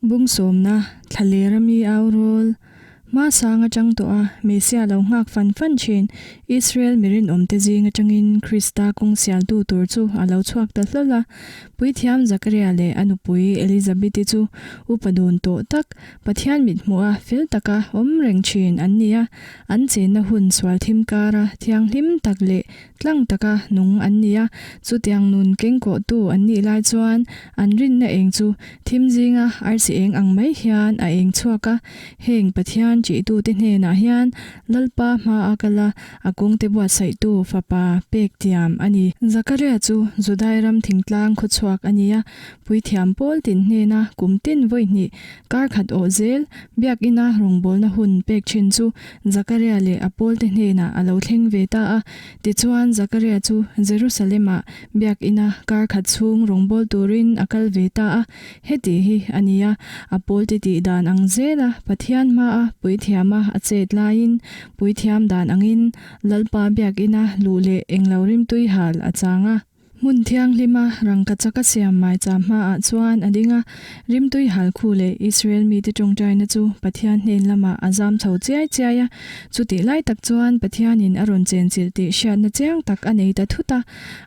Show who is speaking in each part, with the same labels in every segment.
Speaker 1: Bung sawmna, Thlalera mi au rawl, Hma sang atang tawh a, Messia lo nghak fan fan thin, Israel mi rinawmte zing atangin Krista kawng sialtu tur chu a lo chhuak ta hlawl a. Puithiam Zakaria leh a nupui Elizabeth-i chu upa dun tawh tak, Pathian mithmuh a fel taka awm reng thin an ni a, an chenna hun sual thim kara thianghlim tak leh Tlang taka nung an ni a, chutiang nun kengkawhtu an nih lai chuan an rinna eng chu thim zinga arsi eng ang mai hian a eng chhuak a. Heng Pathian ṭihtute hnenah hian Lalpa hma a kal a, a kawngte buatsaihtu fapa pek tiam a ni. Zakaria chu Judai ram thingtlang khawchhuak a ni a, puithiam pawl tin hnena kum tin vawi hnih kar khat awh zel biakina rawngbawlna hun pek ṭhin chu Zakaria leh a pawlte hnenah a lo thleng ve ta a. Tichuan, Zakaria chu Jerusalem-ah biakina kar khat chhung rawngbâwl turin a kal ve ta a. Heti hi a ni a, a pawlte tih dan ang zela Pathian hmaa puithiama a chet laiin, puithiam dan angin Lalpa biakina luh leh englo rimtui hal a chang a. Hmun thianghlima rangka chaka siam maicham hmaah chuan a ding a, rimtui hal khu leh Israel mite tawngtaina chu Pathian hnen lamah a zam chho chiai chiai a. Chutih lai tak chuan Pathianin a rawn chenchilh tih hriatna chiang tak a nei ta thut a.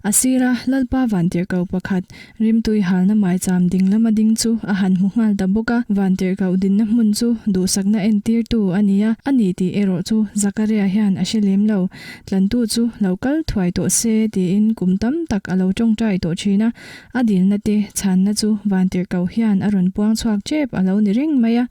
Speaker 1: A sira Lalpa vantirhkoh pakhat rimtui halna maicham ding lama ding chu a han hmu nghal ta bawk a. Vantirhkoh dinna hmun chu duhsakna entirtu a ni a, a ni tih erawh chu Zakaria hian a hre lem lo. Tlantu chu lo kal thuai tawh se tiin kum tam tak a lo tawngtai tawh thin a, a dilna te chhanna chu Vantirhkoh hian a rawn puang chhuak tep a lo ni reng mai a.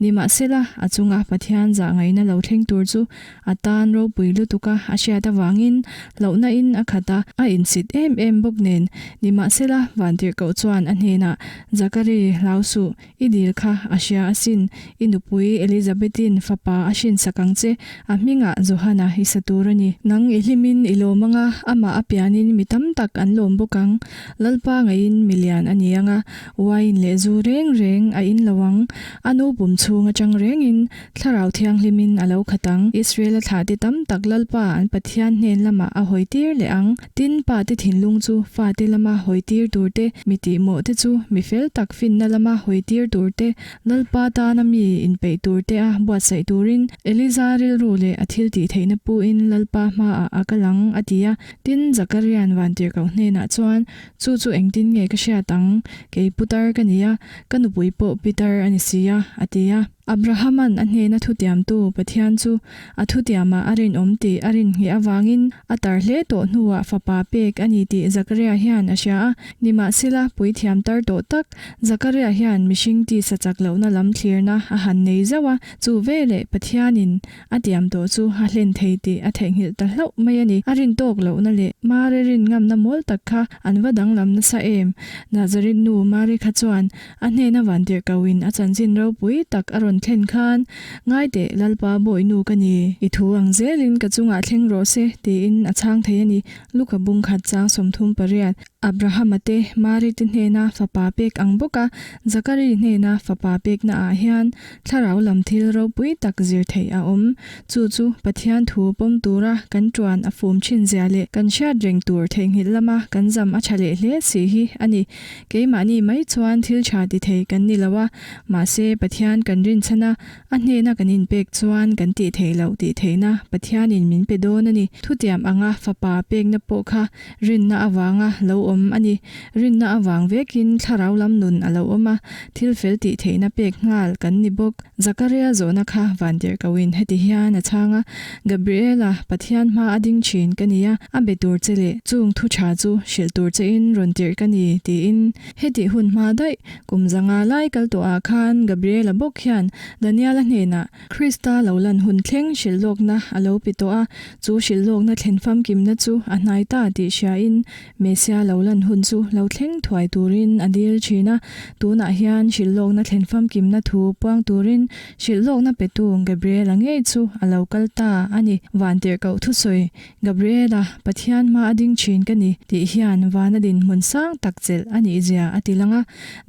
Speaker 1: Nimahsela, a chunga Pathian zah ngaihna lo thleng tur chu a tan ropui lutuk a a hriat avangin hlauhna in a khat a, a insit em em bawk nen. Nimahsela, Vantirhkoh chuan a hnenah, Zakari, hlau suh, I dil kha a hria asin, i nupui Elizabethin fapa a hrinsak ang che, a hmingah Johana i sa tur a ni. Nang i hlimin i lawm ang a, amah a pianin mi tam tak an lawm bawk ang. Lalpa ngeiin mi lian a ni ang a, wine leh zu reng reng a in lo ang. A nu pum chhung atang rengin Thlarau Thianghlimin a lo khat ang. Israel-a thlahte tam tak Lalpa an Pathian hnen lamah a hawitir leh ang. Tin, pate thinlung chu fate lama hawitir tur te, mi tihmawh te chu mi fel tak finna lama hawitir tur te, Lalpa tana mi inpeih tur te a buatsaih turin Eliza rilru leh a thil tih theihna puin Lalpa hmaah a kal ang, a ti a. Tin, Zakarian vantirhkoh hnenah chuan, Chu chu engtin nge ka hriat ang? Kei putar ka ni a, ka nupui pawh pitar a ni si a, a ti a. Abrahama'n a hnena thutiamtu Pathian chu a thutiamah a rinawm tih a rinhngheh avangin a tar hle tawh hnuah fapa pek a ni tih Zakaria hian a hria a. Nimahsela, puithiam tar tawh tak Zakaria hian mihring tisa chak lohna lam thlirna a han nei zauh a, chu veleh Pathianin a tiam tawh chu a hlen thei tih a theihnghilh ta hlauh mai a ni. A rin tawk lohna leh Mari rin ngamna mawl tak kha an va danglam nasa em? Nazareth nu Mari kha chuan A hnena vantirhkohin a chanchin ropui tak a rawn thlen khan, Ngai teh, Lalpa Bawihnu ka ni, i thu ang zelin ka chungah thleng rawh se, tiin a chhang thei a ni. Luka bung khat chang 38. Abrahama te, Mari te hnena fapa pek ang bawka Zakari hnena fapa pekna ah hian thlarau lam thil ropui tak zir theih a awm. Chu chu Pathian thu pawm tura kan tuan a fum thin zia leh kan hriat reng tur theihnghilh lama kan zam a tha leh hle si hi a ni. Keimahni mai chuan thil tha ti thei kan ni lo a, mahse Pathian kan rinchhan a, a hnena kan inpek chuan kan tih theih loh tih theihna Pathianin min pe dawn a ni. Thutiam anga fapa pekna pawh kha rinna avanga lo awm a ni. Rinna avang vekin thlarau lam nun a lo awm a, thil fel tih theihna pek nghal kan ni bawk. Zakaria zawhna kha vantirhkohin heti hian a chhang a, Gabriela, Pathian hma a ding thin ka ni a, a be tur che leh chung thu tha chu hrilh tur chein rawn tirh ka ni, tiin. Hetih hun hma daih, kum zanga lai kal tawhah khan Gabriela bawk hian Daniela hnenah Krista lo lan hun thleng hrilh lawkna a lo pe tawh a, chu hrilh lawkna thlen famkimna chu a hnai ta tih hriain Messia lo lan hun chu lo thleng thuai turin a dil thin a, tunah hian hrilhlawkna thlen famkimna thu puang turin hrilhlawkna petu Gabriela ngei chu a lo kal ta a ni. Vantirhkoh thusawi, Gabriela, Pathian hma a ding thin ka ni, tih hian vana dinhmun sang tak chelh a nih zia a ti lang a.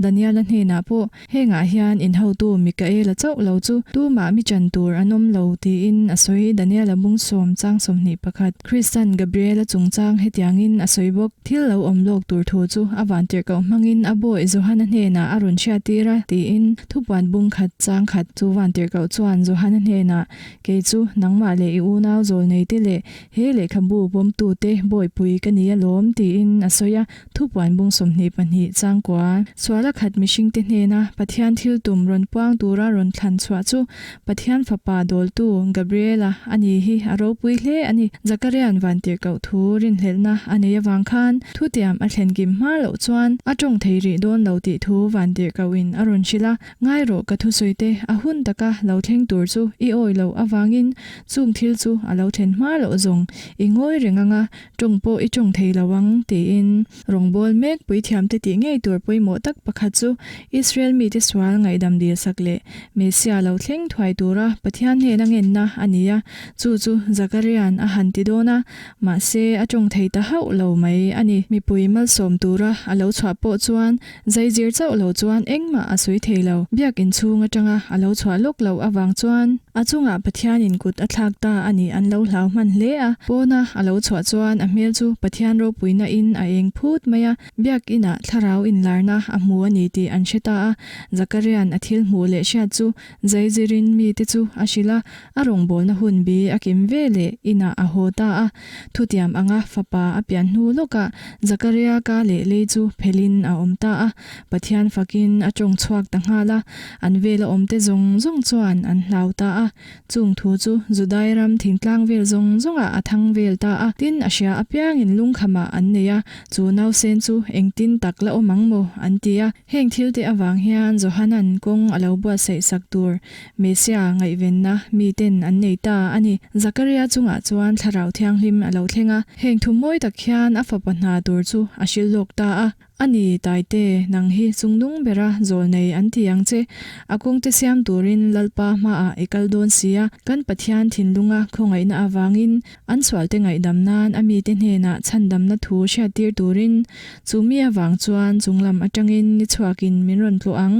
Speaker 1: Daniela hnenah pawh Hengah hian inhotu Mikaela chauh lo chu tumah mi chan tur an awm lo tiin a sawi Daniela bung sawm chang 21. Kristan Gabriela chungchang hetiangin a sawi bawk. Thil lo awm lawk tur thu chu a vantirhkoh hmangin a bawi Johana hnenah a rawn hriattir a, tiin thupuan bung khat chang khat chu vantirhkoh chuan Johana hnenah, Kei chu nangmah leh i unau zawlneite leh he lehkhabu pawmtute bawihpui ka ni alawm, tiin a sawi a. Thupuan bung 22 changkua suala khat mihringte hnena Pathian thil tum rawn puang tura rawn thlan chhuah chu Pathian Fapa dawltu Gabriela a ni hi a ropui hle a ni. Zakaria'n vantirhkoh thu rinhlelhna a nei avang khan thutiam a thlen kim hma loh chuan a tawng thei rih dawn lo tih thu vantirhkohin a rawn hrilh a. Ngai rawh ka thusawi te a hun taka lo thleng tur chu i awi loh avangin chung thil chu a lo thlen hma loh zawng i ngawi reng anga Tawng pawh i tawng thei lo ang, tiin rawngbâwl mek puithiamte tih ngei tur pawimawh tak pakhat chu Israel mite sual ngaihdam dilsak leh Messia lo thleng thuai tura Pathian hnena ngenna a ni a, chu chu Zakaria'n a han ti dawn a, mahse a tawng thei ta hauh lo mai a ni. Mipui malsawm tura a lo chhuah pawh chuan zaizir chauh lo chuan engmah a sawi thei lo. Biak inchhung atanga a lo chhuah lawk loh avang chuan a chungah Pathianin kut a thlak ta a nih an lo hlau hman hle a. Pawna a lo chhuah chuan a hmel chu Pathian ropuina in a eng phut mai a, biakinah thlarau inlarna a hmu a ni tih an hre ta a. Zakaria'n a thil hmuh leh hriat chu zaizirin mite chu a hrilh a, a rawngbawlna hun bi a kim ve leh inah a haw ta a. Thutiam anga fapa a pian hnu lawkah Zakaria ka leh lei chu phelin a awm ta a. Pathian fakin a tawng chhuak ta nghal a, an vela awmte zawng zawng chuan an hlau ta a. Chung thu chu Judai ram thingtlang vel zawng zawngah a thang vel ta a. Tin, a hria apiangin lungkhamah an nei a, chu nausen chu engtin tak la awm ang maw? an ti a. Heng thilte avang hian Johanan kawng a lo buatsaih sak tur Messia ngaihvenna miten an nei ta a ni. Zakaria chungah chuan Thlarau Thianghlim a lo thleng a, heng thu mawi tak hian a fapa hna tur chu a hrilh lawk ta a. A ni, Taite, nang hi chungnung bera zawl nei an ti ang che. A kawngte siam turin Lalpa hmaah i kal dawn si a, kan Pathian thinlunga khawngaihna avangin an sualte ngaihdam nan a mite hnenah chhandamna thu hriattir turin chu mi avang chuan chunglam atangin ni chhuakin min rawn tlawh ang.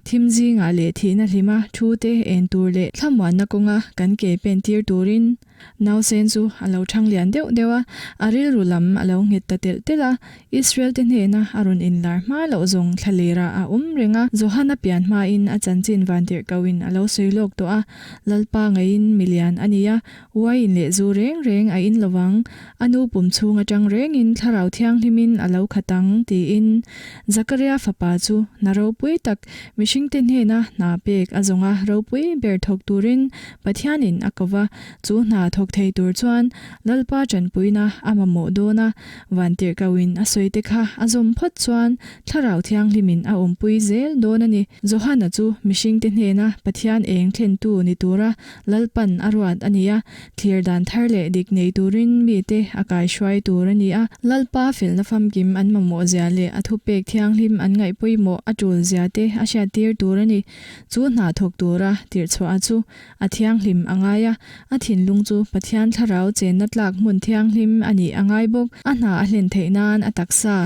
Speaker 1: Thim zingah leh thihna hlima thu te en tur leh thlamuanna kawnga kan ke pen tir turin. Nausen chu a lo thang lian deuh deuh a, a rilru lam a lo nghet ta telh telh a. Israel te hnena a rawn inlar hma loh zawng thlalerah a awm reng a. Johana pian hmain a chanchin vantirhkohin a lo sawi lawk tawh a, Lalpa ngeiin milian a ni a, uaiin leh zu reng reng a in lovang, a nu pum chhung atang rengin thlarau thianghlimin a lo khat ang, tiin Zakaria fapa chu hna ropui tak mihringte hnena hna pek a zawnga ropui ber thawk turin Pathianin a ko va, chu hna thawk thei tur chuan Lalpa tanpuina a mamawh dawn a, vantirhkohin a sawi te kha a zawm phawt chuan Thlarau Thianghlimin a awmpui zel dawn a ni. Johana chu mihringte hnena Pathian eng thlentu ni tura Lalpan a ruat a ni a, thlir dan thar leh dik nei turin mite a kaihruai tur a ni a. Lalpa felna famkim an mamawh zia leh a thupek thianghlim an ngaih pawimawh a tul zia te a hriattir tur a ni. Chu hna thawk tura tirhchhuah chu a thianghlim a ngai a, a thinlung chu Pathian thlarau chenna tlak hmun thianghlim a nih a ngai bawk. A hna a hlen theih nan a taksa,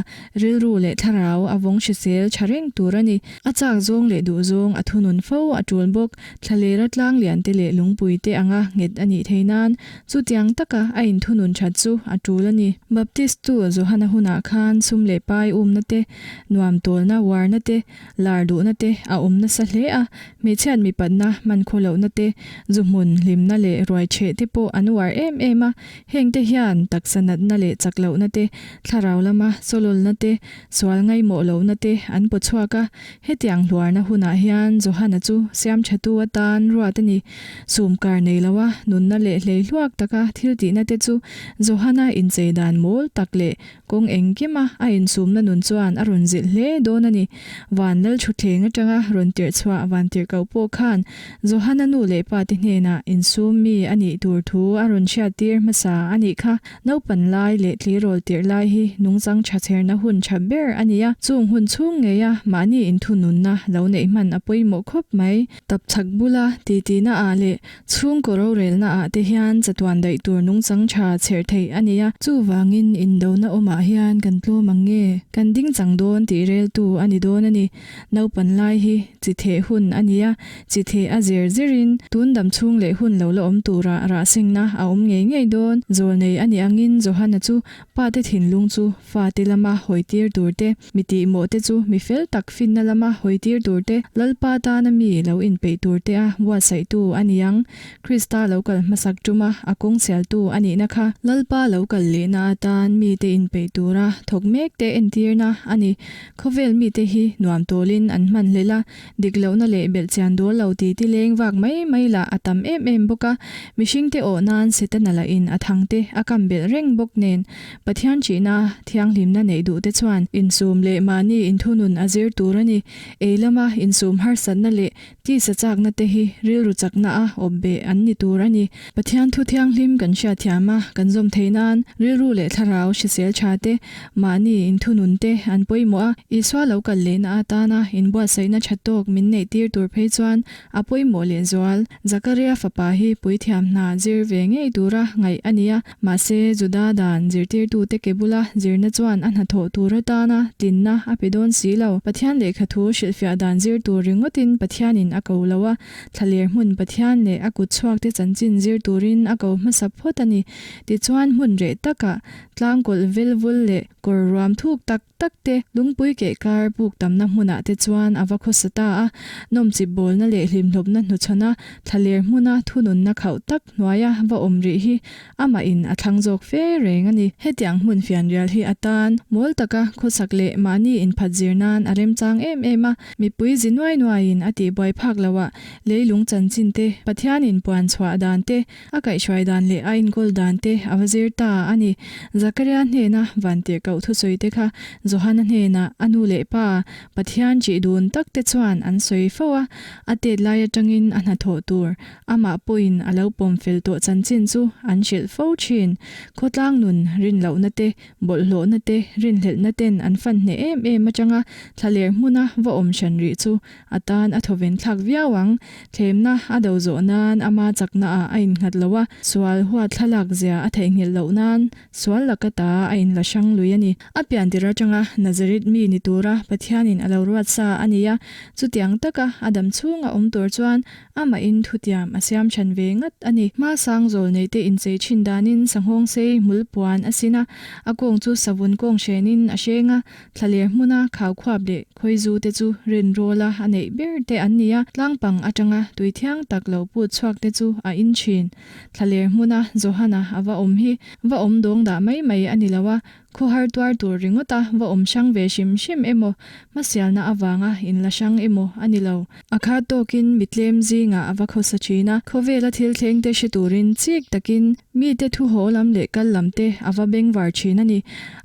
Speaker 1: rilru leh thlarau a vawng hrisel tha reng tur a ni. A chak zawng leh duh zawng a thunun fo a tul bawk. Thlalera tlang lian te leh lungpui te anga nghet a nih theih nan chutiang taka a inthunun that chu a tul a ni. Baptist tu Johana hunah khan sum leh pai umna te, nuam tawlna uarna te, Lar duhna te a awm nasa hle a, hmeichhiat mipatna hman khaw lohna te, zu hmun hlimna leh ruai chheh te pawh an uar em em a, heng te hian taksa natna leh chak lohna te, thlarau lama chawlawlna te, sual ngaihmawh lohna te an paw chhuak a, hetiang hluarna hunah hian Johana chu siam thatu atan ruat a ni. Sum kar nei loa nunna leh hleihluak taka thil tihna te chu Johana inchei dan mawl tak leh Kawng engkima a insumna nun chuan a rawn zilh hle dawn a ni. Van lal thutthleng atanga rawn tirh chhuah van tirh koh pawh khan Johana nu leh pa te hnenah insum mi a nih tur thu a rawn hriattir hmasa a nih kha. Naupan lai leh tleirawl tirh lai hi nungchang tha chherna hun tha ber a ni a, chung hun chhung ngeia mahni inthununna lo neih hman a pawimawh khawp mai. Tapchhak bula titi-na ah leh Chhungkaw rorelna ah te hian chatuan daih tur nungchang tha chherh theih a ni a, chuvangin indona awmah hian kan tlawm ang nge? Kan ding chang dawn tih reltu a ni dawn a ni. Naupan lai hi chi theh hun a ni a, chi theh a zir zirin tun dam chhung leh hun lo la awm tura rah sen. sengna a awm ngei ngei dawn. Zawlnei a nih angin Johana chu pate thinlung chu fate lama hawitir tur te, mi tihmawh te chu mi fel tak finna lama hawitir tur te, Lalpa tana mi lo inpeih tur te a buatsaihtu a ni ang. Krista lo kal hmasak tuma a kawng sialtu a nihna kha Lalpa lo kal lehna atan mite inpeih tura thawk mek te entirna a ni. Khawvel mite hi nuam tawlin an hman hlel a, dik lohna leh belhchian dawl lo ti ti leng vak mai mai lah a tam em em bawk a. Mihringte awh nan Setana lahin a thangte a kam belh reng bawk nen Pathian ṭihna thianghlimna neih duhte chuan insum leh mahni inthunun a zir tur a ni. Ei lama insum harsatna leh Tisa chakna te hi rilru chakna a awp beh an ni tur a ni. Pathian thu thianghlim kan hriatthiam a, kan zawm theih nan rilru leh thlarau hrisel tha te, mahni inthunun te an pawimawh a. Isua lo kal lehna atana inbuatsaihna tha tawk min neih tir tur phei chuan a pawimawh lehzual. Zakaria fapa hi puithiam hna zir ve ngei tura ngaih a ni a. Mahse, Juda dan zirtirtute ke bula zirna chuan a hnathawh tur atana tlinna a pe dawn si lo. Pathian lehkha thu hrilhfiah dan zir tur ringawtin Pathianin a ko lo a, thlaler hmun Pathian leh a kut chhuakte chanchin zir turin a ko hmasa phawt a ni. Tichuan, hmun reh takah tlangkawlh velvul leh kawr ruam thuk tak tak te, lungpui keh kar puk tamna hmunah te chuan a va khawsa ta a, nawmchip bawlna leh hlimhlawpna hnuchhawna thlaler hmuna thununna khauh tak hnuaia va awm rih hi amah in a thlang zawk fe reng a ni. Hetiang hmun fianrial hi a tan mawl taka khawsak leh mahni inphat zir nan a remchang em em a, mipui zi nuai nuaiin a tihbuai phak loah leilung chanchin te, Pathianin puan chhuah dan te, A kaihhruai dan leh a inkawl dan te a va zir ta a ni. Zakaria hnena vantirhkoh thusawi te kha Johana hnenah a nu leh pa, Pathian ṭih dun tak te chuan an sawi fo a, a tet lai aṭangin a hnathawh tur amah pawhin a lo pawm fel tawh chanchin chu an hrilh fo ṭhin. Khawtlang nun rinlohna te, bawlhhlawhna te, rinhlelhna ten an fan hneh em em aṭanga thlaler hmuna va awm hran rih chu A tan a thawven thlak viau ang. Thlemna a do zawh nan ama chakna ah a innghat lo a, sual huat thlalak zia a theihnghilh loh nan sual laka ta a inla hrang lui a ni. A pian tir atanga Nazareth mi ni tura Pathianin a lo ruat sa a ni a, chutiang taka a dam chhunga awm tur chuan amahin thutiam a siam chhan ve ngat a ni. Hmasang zawl neite inchei thin danin sanghawng sei hmul puan a sin a, a kawng chu savun kawng hrenin a hreng a, Thlaler hmuna khau khuap leh khawizu te chu rinrawla a neih ber te an ni a, tlangpang atanga tui thiang tak lo put chhuak te chu a in thin. Thlaler hmuna Johana a va awm hi va awm dawng dah mai mai a ni lo a, khawhar tuar tur ringawta va awm hrang ve hrim hrim emaw, hmasialna avanga inla hrang emaw a ni lo. A khat tawkin mi tlem zingah a va khawsa thin a, khawvela thil thleng te hre turin chik takin mite thu haw lam leh kal lam te a va bengvar thin a ni.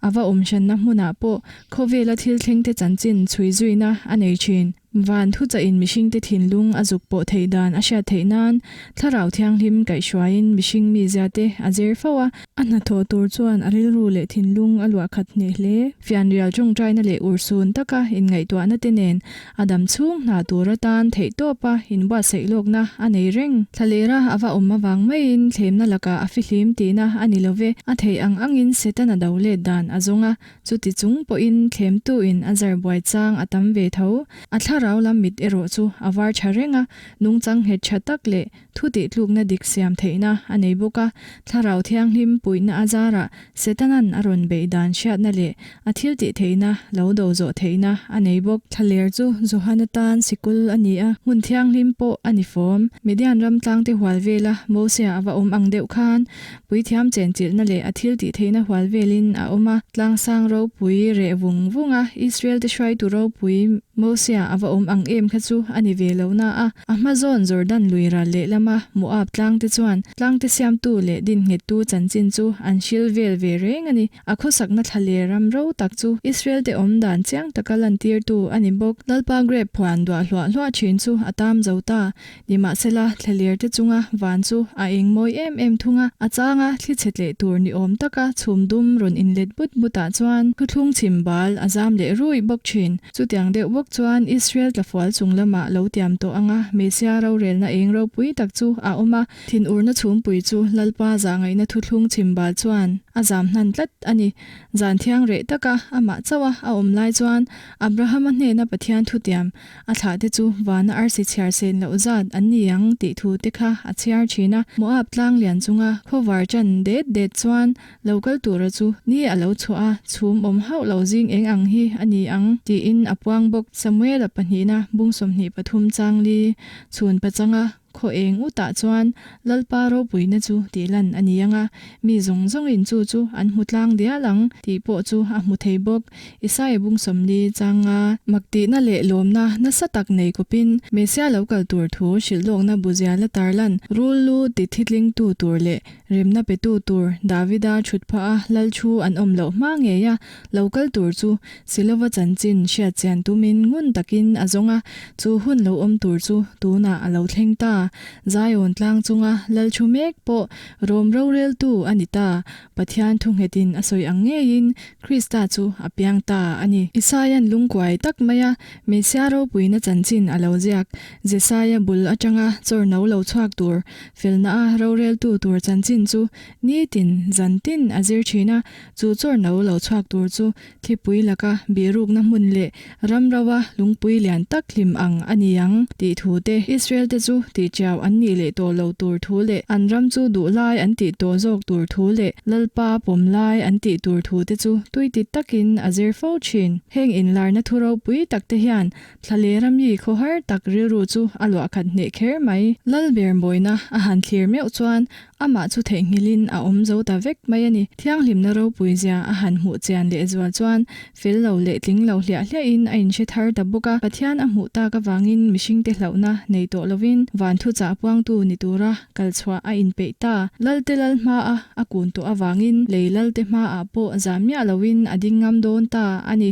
Speaker 1: A va awm hranna hmunah pawh khawvela thil thleng te chanchin chhui zuina a nei thin. Van thuchah-in mihringte thinlung a zuk pawh theih dan a hriat theih nan Thlarau Thianghlim kaihhruaiin mihring mizia te a zir fo a. A hnathawh tur chuan a rilru leh thinlung a luah khat hneh hle. Fianrial tawngtaina leh urhsun taka inngaihtuahna te nen A dam chhung hna tur atan theihtawpa inbuatsaih lawkna a nei reng. Thlalera a va awm avang maiin thlemna lakah a fihlim tihna a ni lo ve. A theih ang angin Setana do let dan a zawng a, chuti chung pawhin thlemtuin a zar buai chang a tam ve tho. A thlarau lam mit erawh chu a var tha reng a, nungchang nghet tha tak leh Thu tihtlukna dik siam theihna a nei bawk a, Thlarau Thianghlim puihna a zarah Setanan a rawn beih dan hriatna leh a thil tih theihna lo do zawh theihna a nei bawk. Thlaler chu Johana tan sikul a ni a, hmun thianghlim pawh a ni fawm. Midian ram tlangte hual vela Mosia a va awm ang deuh khan puithiam chenchilhna leh a thil tih theihna hual velin a awm a, tlangsang ropui reh vung vunga Israel te hruaitu ropui Mosia a va awm ang em kha chu a ni ve lo na a. A hma zawn Jordan lui ral lehlama Moab tlangte chuan tlangte siamtu leh dinnghettu chanchin chu an hril vel ve reng a ni. A khawsakna thlaler ram ro tak chu Israel-te awm dan chiang taka lantirtu a ni bawk. Lalpa grep phuan duah hluah hluah thin chu a tam zo ta. Nimahsela, thlalerte chunga van chu a eng mawi em em thung a, a changa thli chhe tleh tur ni awm taka chhum dum rawn inlet but butah chuan thuthlung chhim bal a zam leh rui bawk thin. Chutiang deuh bawk chuan Israel tlafual chung lamah lo tiam tawh anga Messia rorelna eng ropui tak chu a awm a, thinurna chhumpui chu Lalpa zahngaihna thuthlung chhim bal chuan. a zam hnan tlat a ni. Zan thiang reh taka amah chauha a awm lai chuan Abrahama hnena Pathian thutiam a thlahte chu vana arsi chhiar sen loh zat an ni ang tih thu te kha a chhiar thin a. Moab tlang lian chunga khawvar chan det det chuan lo kal tura chu ni a lo chhuah a, chhum awm hauh lo zing eng ang hi a ni ang tiin a puang bawk. Samuela pahnihna bung 23 chang li chhun pachanga Khaw eng utah chuan Lalpa ropuina chu tih lan a ni ang a, mi zawng zawngin chu chu an hmu tlang dial ang tih pawh chu a hmu thei bawk. Isaia bung 40 changa maktihna leh lawmna nasa tak nei kawpin Messia lo kal tur thu hrilhlawkna buzia la tarlan rul lu ti thitlingtu tur leh remna petu tur Davida thut phah a lal thu an awm loh hma ngei a lo kal tur chu Silova chanchin hriat chian tumin ngun takin a zawng a, chu hun lo awm tur chu tunah a lo thleng ta. Zion tlang chunga lal thu mek pawh Rom roreltu a ni ta. Pathian thu nghetin a sawi ang ngeiin Krista chu a piang ta a ni. Isaia'n lungkuai tak maia Messia ropuina chanchin a lo ziak. Jesaia bul atanga chawr no lo chhuak tur, felna a roreltu tur chanchin chu nitin, zantin a zir thin a, chu chawr no lo chhuak tur chu Thlipui laka bihrukna hmun leh ram rauha lungpui lian tak hlim ang a ni ang tih thu te, Israel te chu tihchiau an nih leh tawh lo tur thu leh an ram chu duh lai an tih tawh zawk tur thu leh Lalpa pawm lai an tih tur thu te chu tuiti takin a zir fo thin. Heng inlarna thu ropui tak te hian Thlalera mi khawhar tak rilru chu a luah khat hneh kher mai. Lalber mawina a han thlir meuh chuan Amah chu theihnghilhin a awm zo ta vek mai a ni. Thianghlimna ropui zia a han hmuh chian leh zual chuan fel lo leh tling lo hliah hliahin a inhre thar ta bawk a. Pathian a hmuh tak avangin mihringte hlauhna nei tawh lovin van thuchah puangtu ni tura kal chhuah a inpeih ta. Lalte lal hmaa a kun tawh avangin lei lalte hmaah pawh zam miah loin a ding ngam dawn ta a ni.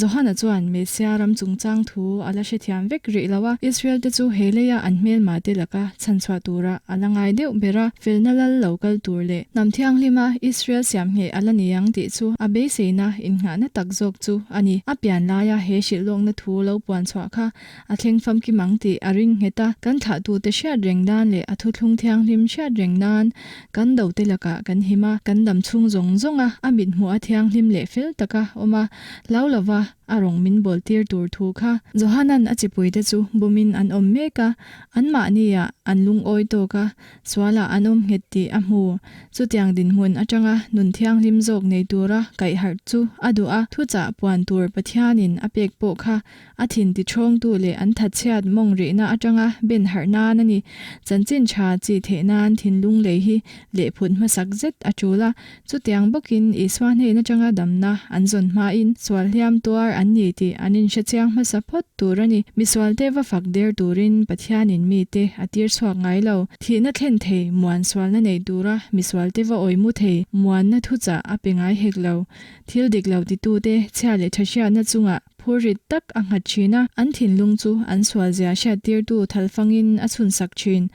Speaker 1: Johana chuan Messia ram chungchang thu a la hrethiam vek rih lo a, Israel-te chu he leia an hmelmate laka chhanchhuah tura a la ngai deuh ber a, felna lal lo kal tur leh hnam thianghlima Israel siam ngheh a la ni ang tih chu a beiseina innghahna tak zawk chu a ni. A pian laia he hrilhlawkna thu lo puan chhuah kha a thleng famkim ang tih a ring nghet a, kan thlahtute hriat reng nan leh a thuthlung thianghlim hriat reng nan kan dote lakah kan him a, kan dam chhung zawng zawng a, a mithmuh a thianghlim leh fel taka awm a, hlau lova a rawng min bawl tir tur thu kha. Johanan a chipuite chu bumin an awm mek a, anmahniah an lungawi tawk a, Sualah an awm nghet tih a hmu. Chutiang dinhmun atanga nun thianghlim zawk nei tura kaihharh chu a duh a, thuchah puan tur Pathianin a pek pawh kha a thin tichhawngtu leh an thatchhiat mawng rihna atanga ben harh nan a ni. Chanchin tha chi theih nan thinlung lei hi lehphut hmasak zet a tul a, chutiang bawkin Isua hnen atanga damna an zawn hmain sual hliam tuar an ni tih an inhre chiang hmasa phawt tur a ni. Misualte va fak der turin Pathianin mite a tir chhuak ngai lo. Thihna thlen thei muan sualna nei tura misualte va awi mu thei muanna thuchah a pe ngai hek lo. Thil dik lo titute chhia leh tha hriatna chungah Phurrit tak a nghat thin a, an thinlung chu an sualzia hriattirtu thalfangin a chhunsak thin.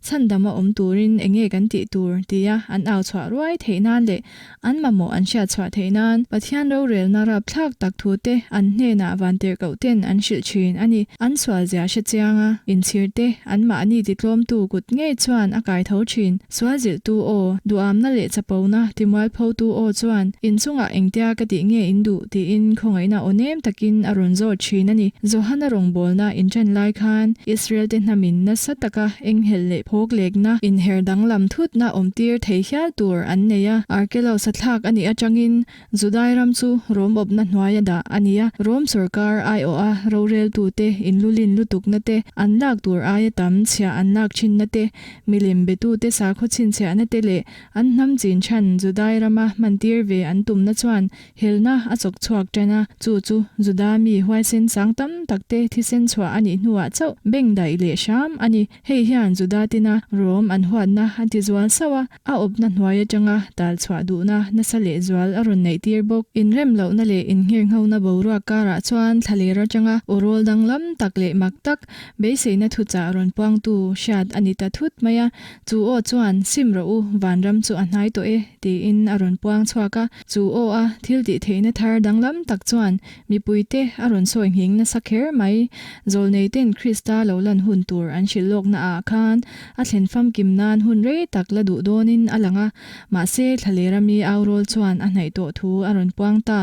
Speaker 1: Chhandam a awm turin enge kan tih tur tia an au chhuah ruai theih nan leh an mamawh an hriat chhuah theih nan Pathian rorelna rapthlak tak thute an hnenah vantirhkoh ten an hrilh thin a ni. An sualzia hre chianga inchhirte anmahni titlawmtu kut ngei chuan a kai tho thin. Sual zilhtu aw, duhamna leh chapona timualphotu aw chuan inchungah engtia ka tih nge in duh tiin khawngaihna aw nem takin a rawn zawt thin a ni. Johana rawngbawlna inṭan lai khan Israel-te hnamin nasa taka enghelh leh phawk lekna inher danglam thutna awmtir thei hial tur an nei a. Arkelos a thlak a nih aṭangin Judai ram chu Rom awpna hnuaia dah a ni a, Rom sorkar aiawha roreltute inlulin lutukna te, an lak tur aia tam chhiah an lak thinna te, milem betute sakhaw chhinchhiahna te leh an hnam chin chhan Judai rama hmantir ve an tumna chuan helna a chawk chhuak tan a, chu chu Juda mi huaisen sang tam takte thisen chhuah a nih hnuah chauh bengdaih leh hram a ni. Hei hian Juda tina Rom an huatna a ti zual sauh a. A awpna hnuai atanga tal chhuah duhna nasa leh zual a rawn neih tir bawk. Inrem lohna leh innghirnghona boruak karah chuan thlaler atanga aw rawl danglam tak leh mak tak beiseina thuchah rawn puangtu hriat a ni ta thut mai a. Chu aw chuan, Sim rawh u, vanram chu a hnai tawh e, tiin a rawn puang chhuak a. Chu aw a thil tih theihna thar danglam tak chuan mipuite. te a rawn sawi nghing nasa kher mai. Zawlnei ten Krista lo lan hun tur an hrilh lawkna ah khan a thlen famkim nan hun rei tak la duh dawnin a lang a, mahse thlalera mi au rawl chuan a hnaih tawh thu a rawn puang ta.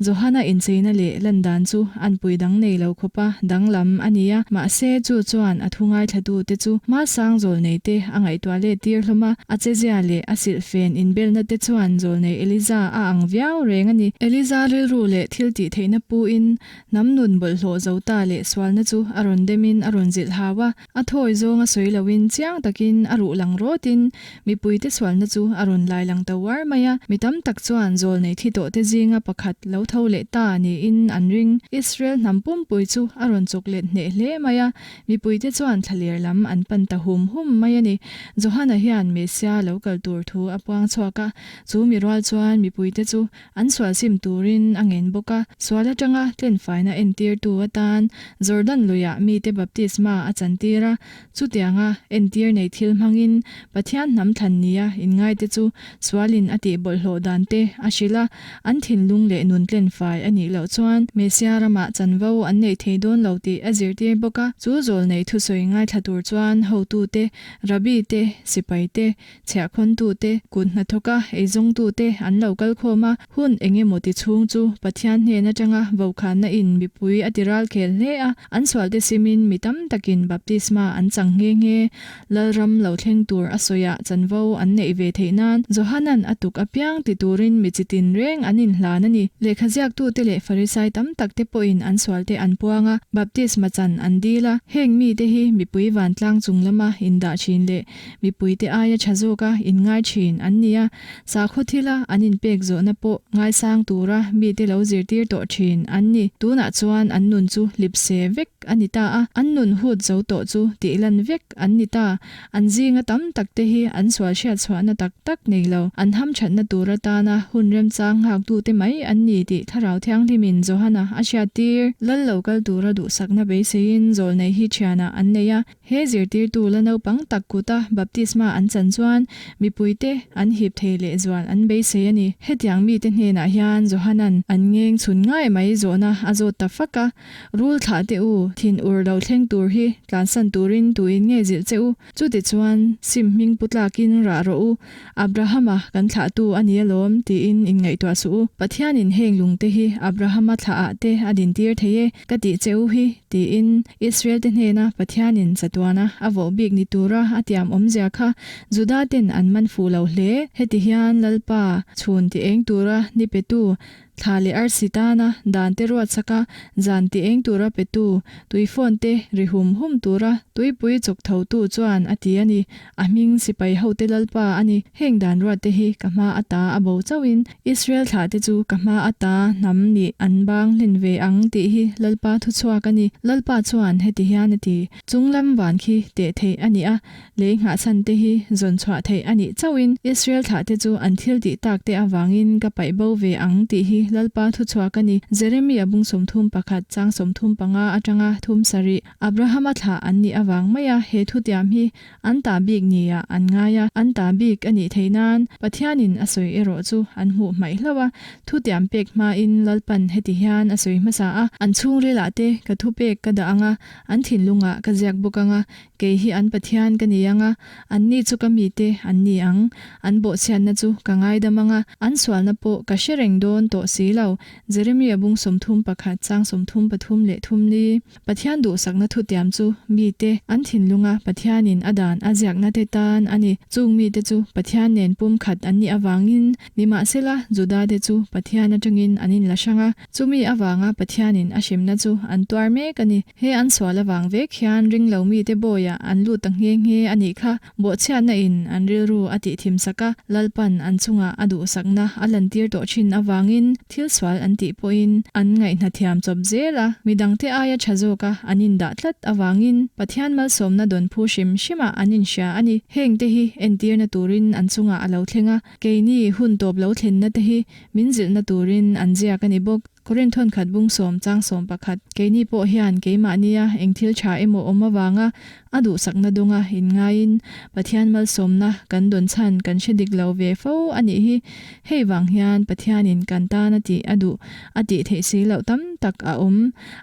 Speaker 1: Johana incheina leh lan dan chu anpui dang nei lo khawpa danglam a ni a, mahse chu chuan a thu ngaithlatu te chu hmasang zawlnei te a ngaihtuah let tir hlawm a, a chezia leh a silhfen inbelna te chuan zawlnei Eliza a ang viau reng a ni. Eliza rilru leh thil tih theihna puin hnam nun bawlhhlawh zo ta leh sualna chu a rawn demin a rawn zilh hau a, a thawi zawnga sawi loin chiang takin a ruh lang rawtin mipuite sualna chu a rawn lai lang ta uar mai a, mi tam tak chuan zawlnei thi tawhte zinga pakhat lo tho leh ta niin an ring. Israel hnam pumpui chu a rawn chawk let hneh hle mai a, mipuite chuan thlaler lam an pan ta hum hum mai a ni. Johana hian Messia lo kal tur thu a puang chhuak a, chu mi rual chuan mipuite chu An sual sim turin a ngen bawk a, sual atanga tlenfaina entirtu atan Jordan luiah mite baptisma a chantir a. Chutianga entir nei thil hmangin Pathian hnam thlan nia inngaite chu sualin a tih bawlhhlawh dan te a hrilh a, an thinlung leh nun tlenfai a nih loh chuan Messia ramah chanvo an neih thei dawn lo tih a zirtir bawk a. Chu zawlnei thusawi ngaithla tur chuan hotute, Rabbi te, sipai te, Chhiahkhawntute, kut hnathawka eizawngtute an lo kal khawm a, hun eng emaw ti chhung chu Pathian hnen atanga vokhanna in mipui a ti ral khel hle a, an sualte simin mi tam takin baptisma an chang nghe nghe. Lalram lo thleng tur a sawiah chanvo an neih ve theih nan Johanan a tuk apiang ti turin mi chi tin reng an inhlan a ni. Lehkha ziaktute leh Farisai tam takte pawhin an sualte an puang a, baptisma chan an dil a, heng mite hi mipui vantlang chung lama indah thin leh Mipuite aia tha zawka inngai thin an ni a, sakhaw thila an inpek zawhna pawh ngaisang tura mite lo zirtir tawh thin an ni. Tunah chuan an nun chu hlipse vek a ni ta a, an nun hut zo tawh chu tihlan vek an ni ta. An zinga tam takte hi an sual hriatchhuahna tak tak nei lo, an hamthatna tur atana hun remchang nghaktute mai an ni tih Thlarau Thianghlimin Johana a hriattir. Lal lo kal tura duhsakna beiseiin zawlnei hi thianah an nei a, He zirtirtu la naupang tak kuta baptisma an chan chuan mipuite an hip thei lehzual an beisei a ni. Hetiang mite hnenah hian Johanan an ngeng chhun ngai mai zawhna a zawt ta fak a, Rul thlah teh u, thin ur lo thleng tur hi tlansan turin tuin nge zilh che u? Chutichuan sim hming pu tlakin rah rawh u, Abrahama kan thlahtu a ni alawm tiin inngaihtuah suh u. Pathianin heng lungte hi Abrahama thlahah te a dintir thei e, ka tih che u hi, tiin Israel-te hnena Pathianin chatuana a vawh bik ni tura a tiam awmzia kha Juda-ten an man fuh lo hle. Heti hian Lalpa chhun ti eng tura ni petu, thla leh arsi tana dan te ruat saka zan ti eng tura petu, tuifawn te ri hum hum tura tuipui chawk thotu chuan a ti a ni. A hming sipai hote Lalpa a ni. Heng dan ruat te hi ka hma ata a bo chauhin Israel thlah te chu ka hma ata hnam nih an bang hlen ve ang tih hi Lalpa thuchhuak a ni. Lalpa chuan heti hian a ti, Chunglam van khi teh theih a ni a, lei nghahchhan te hi zawn chhuah theih a nih chauhin Israel thlah te chu an thil tih tak te avangin ka paih bo ve ang tih hi Lalpa thuchhuak a ni. Jeremia bung 31 chang 35 atanga thum sarih Abrahama thlah an nih avang maia he thutiam hi An ta bik nia an ngai a, an ta bik a nih theih nan Pathianin a sawi erawh chu an hmuh hmaih hlauh a, thutiam pek hmain Lalpan heti hian a sawi hmasa a, An chhungrilah te ka thupek ka dah ang a, an thinlungah ka ziak bawk ang a, kei hi an Pathian ka ni ang a, anni chu ka mite an ni ang, an bawhchhiatna chu ka ngaidam ang a, an sualna pawh ka hre reng dawn tawh si lo, Jeremia bung 31 chang 33 leh thum li. Pathian duhsakna thutiam chu mite an thinlunga Pathianin a dan a ziakna te tan a ni. Chung mite chu Pathian nen pumkhat an nih avangin nimahsela Judate chu Pathian atangin an inla hrang a, chumi avanga Pathianin a hremna chu an tuar mek a ni. He an sual avang vek hian ringlo mite bawiah an lut ta nghe nghe a nih kha. Bawhchhiatna in an rilru a tih thim sak a, Lalpan an chungah a duhsakna a lantir tawh thin avangin thil sual an tih pawhin an ngaihhna thiam chawp zel a, midangte aia tha zawka an indah tlat avangin Pathian malsawmna dawn phu hrim hrimah an inhria a ni. Hengte hi entirna turin an chungah a lo thleng a, keini hun tawp lo thlenna te hi min zilhna turin an ziak a ni bawk. Korin thawnkhat bung sawm chang sawm pakhat, Keini pawh hian keimahnia eng thil tha emaw awm avanga a duhsakna dunga inngaiin Pathian malsawmna kan dawn chhan kan hre dik lo ve fo a nih hi. Hei vang hian Pathianin kan tan a tih a duh a tih theih si loh tam tak a awm.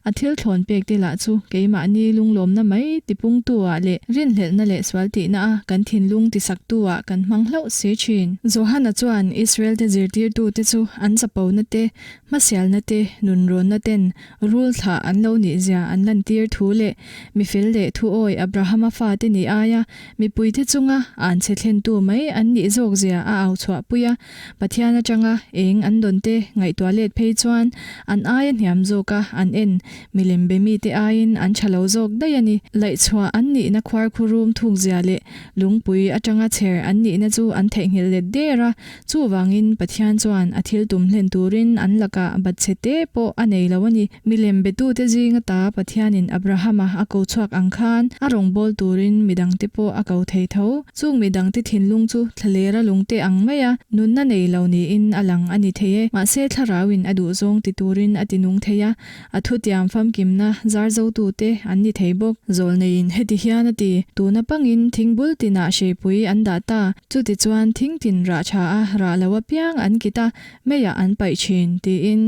Speaker 1: A thil thlawn pek te lah chu keimahni lunglawmna mai tipungtu ah leh rinhlelhna leh sual tihna a kan thinlung tisaktu ah kan hmang hlauh si thin. Johana chuan Israel te zirtirtu te chu an chapona te, hmasialna te, nunrawnna ten rul thlah an lo nih zia an lantir thu leh mifel leh thuawi Abrahama fate nih aia mipuite chunga an che thlentu mai an nih zawk zia a au chhuahpui a. Pathian atanga eng an dawn te ngaihtuah let phei chuan an aia hniam zawka an en milem be mite aiin an tha lo zawk daih a ni. Laihchhuah an nihna khuarkhurum thukzia leh lungpui atanga chher an nihna chu an theihnghilh let der a, chuvangin Pathian chuan a thil tum hlen turin an lakah batchhe te pawh a nei lo a ni. Milem betute zinga ta Pathianin Abrahama a ko chhuak ang khan a rawngbâwl turin midangte pawh a ko thei tho. Chung midangte thinlung chu thlalera lungte ang maia nunna nei lo niin a lang a ni thei e. Mahse thlarauin a duhzawng ti turin a ti nung thei a, a thutiam famkimna zar zotute an ni thei bawk. Zawlneiin heti hian a ti, Tuna pangin thingbul tinah hreipui an dah ta, chutichuan thing tin rah tha a rah lo apiang an kit a, meiah an paih thin, tiin.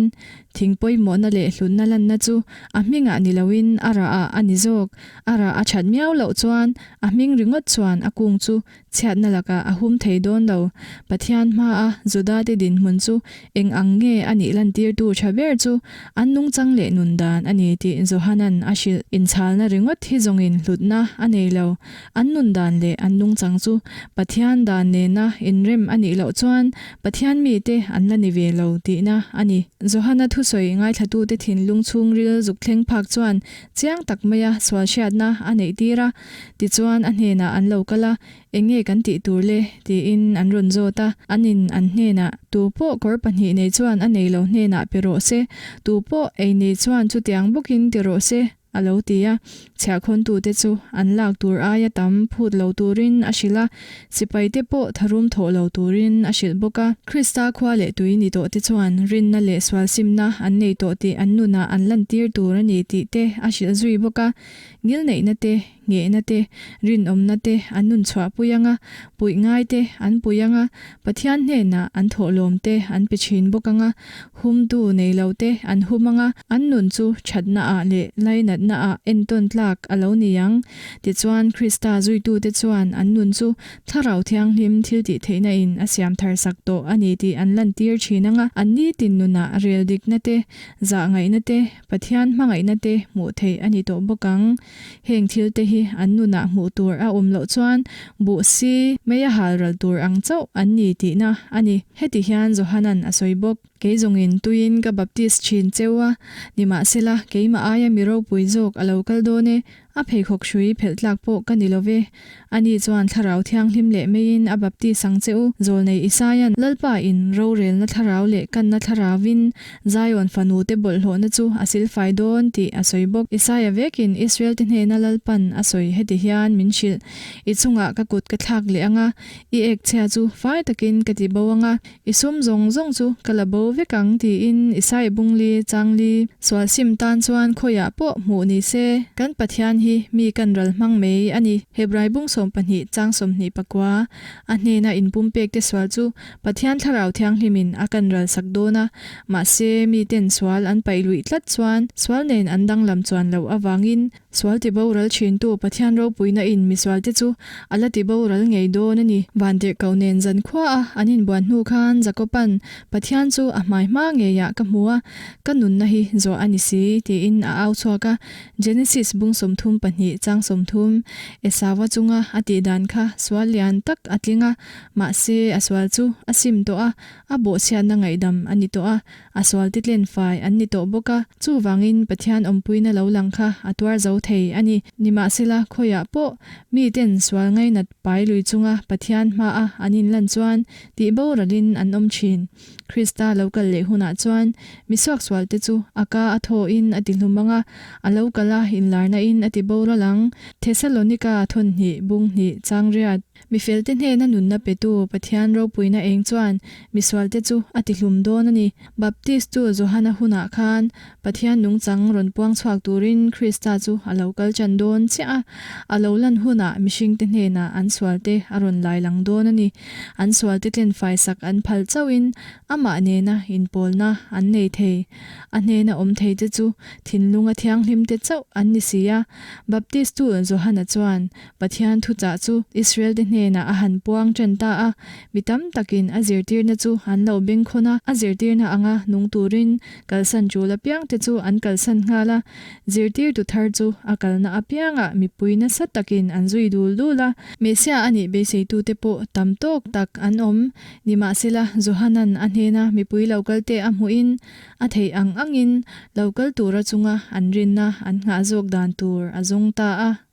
Speaker 1: Thing pawimawhna leh hlutna lanna chu a hmingah ni loin a rah ah a ni zawk. A rah a that miau loh chuan a hming ringawt chuan a kung chu chhiatna lakah a hum thei dawn lo. Pathian hmaa Judate dinhmun chu eng ang nge a nih lantirtu tha ber chu an nungchang leh nun dan a ni tih Johanan a hrilh. Inchhalna ringawt hi zawngin hlutna a nei lo. An nun dan leh an nungchang chu Pathian dan nena inrem a nih loh chuan Pathian mite an la ni ve lo tihna a ni. Johana thusawi ngaithlatute thinlung chhungril zuk thleng phak chuan chiang tak maia sual hriatna a neih tir a. Tichuan a hnenah an lo kal a, Eng nge kan tih tur le? tiin an rawn zawt a. Anin an hnenah, Tu pawh kawr pahnih nei chuan a nei lo hnenah pe rawh se, tu pawh ei nei chuan chutiang bawkin ti rawh se, A lo ti a, chhiahkhawntute chu an lak tur aia tam phut lo turin a hrilh a, sipaite pawh tharum thawh lo turin a hrilh bawk a. Krista khua leh tui ni tawhte chuan rinna leh sualsimna an nei tawh tih an nunah an lantir tur a ni tih te a hrilh zui bawk a. Ngilneihna te, nghehna te, rinawmna te an nun chhuahpui ang a, puih ngai te an pui ang a, Pathian hnenah an thawhlawm te an pe thin bawk ang a, Humtu nei lo te an hum ang a, an nun chu thatna ah leh lainatna ah entawn tlak a lo ni ang. Tichuan, Krista zuitute chuan an nun chu Thlarau Thianghlim thiltih theihna in a siam thar sak tawh a ni tih an lantir thin ang a, an nitin nunah rel dikna te, zahngaihna te, Pathian hmangaihna te hmuh theih a ni tawh bawk ang. Heng thil te hi an nunah hmuh tur a awm loh chuan buh si mei a hal ral tur ang chauh an ni tihna a ni. Heti hian Johanan a sawi bawk. Kei zawngin tuiin ka baptist thin cheu a, nimahsela keimah aia mi ropui zawk a lo kal dawn e, a pheikhawk hrui phelh tlak pawh ka ni lo ve. Ani chuan Thlarau Thianghlim leh meiin a baptist ang che u, Zawlnei Isaia'n Lalpa in rorelna thlarau leh kanna thlarauvin Zion fanu te bawlhhlawhna chu a silfai dawn tih a sawi bawk. Isaia vekin Israel te hnena Lalpan a sawi heti hian min hrilh, I chungah ka kut ka thlak leh ang a, i ek chhia chu fai takin ka ti bo ang a, I sum zawng zawng chu ka la bo vek ang tiin Isaiah Bungli, Changli, Sualsim tan chuan khawiah pawh hmuh ni se, kan Pathian hi mi kan ral hmang mai a ni. Hebrai bung 12 chang 24, A hnena inpumpek te sual chu Pathian Thlarau Thianghlimin a kan ral sak dawn a, mahse miten sual an paih luih tlat chuan sual nen an danglam chuan loh avangin Sual ti boral thintu Pathian ropuina in misualte chu a la ti boral ngei dawn a ni. Vantirhkoh nen zan khua a an inbuan hnu khan Jakoban Pathian chu a hmai hma ngeiah ka hmu a, ka nunna hi zawh a ni si tiin a au chhuak a. Genesis bung 32 chang 30 Esau-a chunga a tih dan kha sual lian tak a tling a, mahse a sual chu a sim tawh a, a bawhchhiatna ngaihdam a ni tawh a. A sual ti tlen fai an ni tawh bawk a, chuvangin Pathian awmpuina lo lang kha a tuar zo thei a ni. Nimahsela, khawiah pawh miten sual ngainat pai lui chunga Pathian hmaa an inlan chuan tih boralin an awm thin. Krista lo kal leh hunah chuan mi suaksualte chu a ka a thawhin a ti hlum ang a, a lo kal a inlarnain a ti boral ang. Thesalonika thawn hnih bung hnih chang riat. Mi felte hnena nunna petu Pathian ropuina eng chuan misualte chu a tihlum dawn a ni. Baptist-tu Johana hunah khan Pathian nungchang rawn puang chhuak turin Krista chu a lo kal ṭan dâwn chiah a. A lo lan hunah mihringte hnênah an sualte a rawn lailang dâwn a ni. An sualte tlenfaisak an phal chauhin amah nêna inpâwlna an nei thei. A hnêna awm theite chu thinlunga thianghlimte chauh an ni si a. Baptistu Johana chuan Pathian thuchah chu Israelte hnênah a han puang ṭan ta a. Mi tam takin a zirtîrna chu an lo bengkhawn a, a zirtîrna anga nung tûrin kalsan ṭûl apiangte chu an kalsan nghal a. Zirtîrtu thar chu a kalna apiangah mipui nasa takin an zui dul dul a. Mesia a nih beiseitute pawh tam tâwk tak an awm. Nimahsela, Johanan a hnêna mipui lo kalte a hmuhin a theih ang angin lo kal tûra chunga an rinna an nghah zâwk dan tûr a zawng ta a.